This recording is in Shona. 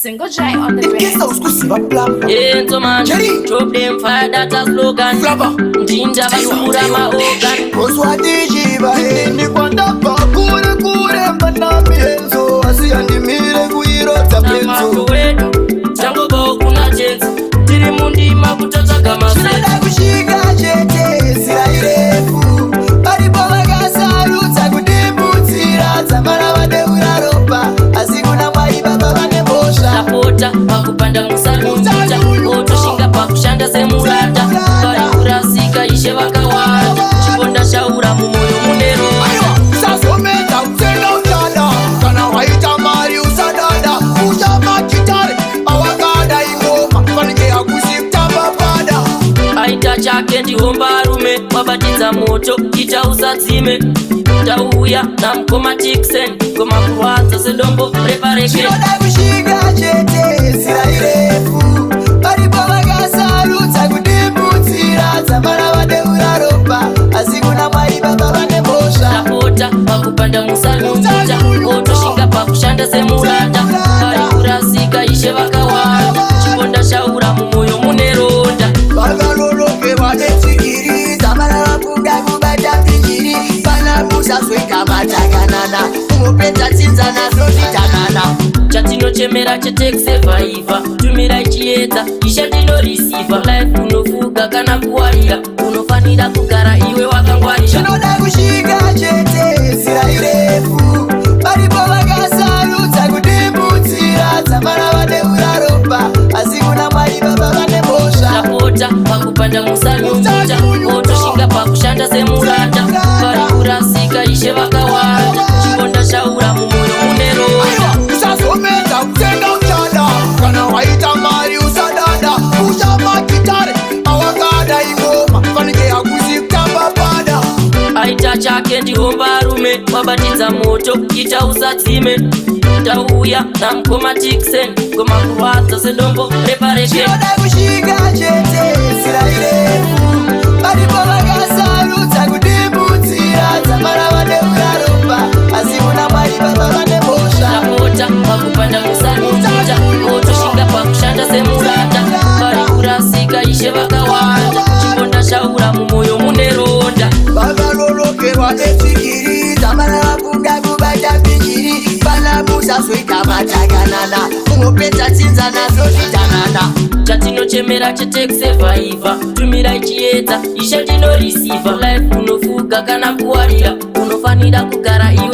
Single J on the beat. Kisa usikuziva plumber. Enzo man, Jerry. drop them fire, that's a slogan. Flabba. Njinja vasungura maorgan. Kozwatichiva ini kwandabva kure kure mana mienzo asi handimire kuirota Namato penzo. wedu, changobawo kuna tenzi. Tiri mundima kutotsvaga masenzi. Zvinoda kusvika chete zira irefu varipo vakasarudza kudimbudzira dzamara vadeura ropa asi kuna Mwari Baba vane mhosva. Tapota pakupanda musanyunyuta, otoshinga pakushanda semuranda. Vari kurasika ishe vakawanda, chiponda shaura mumwoyo mune ronda. Aiwa, usazomedza utsenga uchada kana waita mari usadada usha magitare awakada ingoma fanike hakusi kutamba pada. Aita chake ndihombarume, wabatidza moto ita usadzime. Tauya namukoma Tiksen, goma kurwadza sedombo repareke. Zvinoda kusvika chete zira irefu varipo vakasarudza kudimbudzira dzamara vadeura ropa asi kuna Mwari Baba vane mhosva. Tapota pakupanda musanyunyuta, otoshinga pakushanda semuranda. Vari kurasika ishe vakawanda, chiponda shaura mumwoyo mune ronda. Vakalolokerwa netsikiri dzamara vafunga kubata pinjiri pana musazoita matakanana unopedza tsinza nazvo zvitanana. Chatinochemera chetekusevhaivha, tumirai chiedza ishe ndinorisivha. Life unofuga kana kuwarira, unofanira kugara iwe wakangwarira. Zvinoda kusvika chete zira irefu varipo vakasarudza kudimbudzira dzamara vadeura ropa asi kuna Mwari Baba vane mhosva. Tapota pakupanda musanyunyuta, otoshinga pakushanda semuranda. Vari kurasika ishe vakawanda, chiponda shaura mumwoyo mune ronda. Aiwa, usazomedza utsenga uchada kana waita mari usadada usha magitare awakada ingoma fanike hakusi kutamba pada. Aita chake ndihombarume, wabatidza moto ita usadzime. Tauya namukoma Tiksen, goma kurwadza sedombo repareke. Zvinoda kusvika chete zira irefu varipo vakasarudza kudimbudzira dzamara vadeura ropa asi kuna Mwari Baba vane mhosva. Tapota pakupanda musanyunyuta, otoshinga pakushanda semuranda. Vari kurasika ishe vakawanda, chiponda shaura mumwoyo mune ronda. Vakalolokerwa netsikiri dzamara vafunga kubata pinjiri pana musazoita matakanana unopedza tsinza nazvo zvitanana. Chatinochemera chetekusevhaivha, tumirai chiedza ishe ndinorisivha. Life unofuga kana kuwarira, unofanira kugara iwe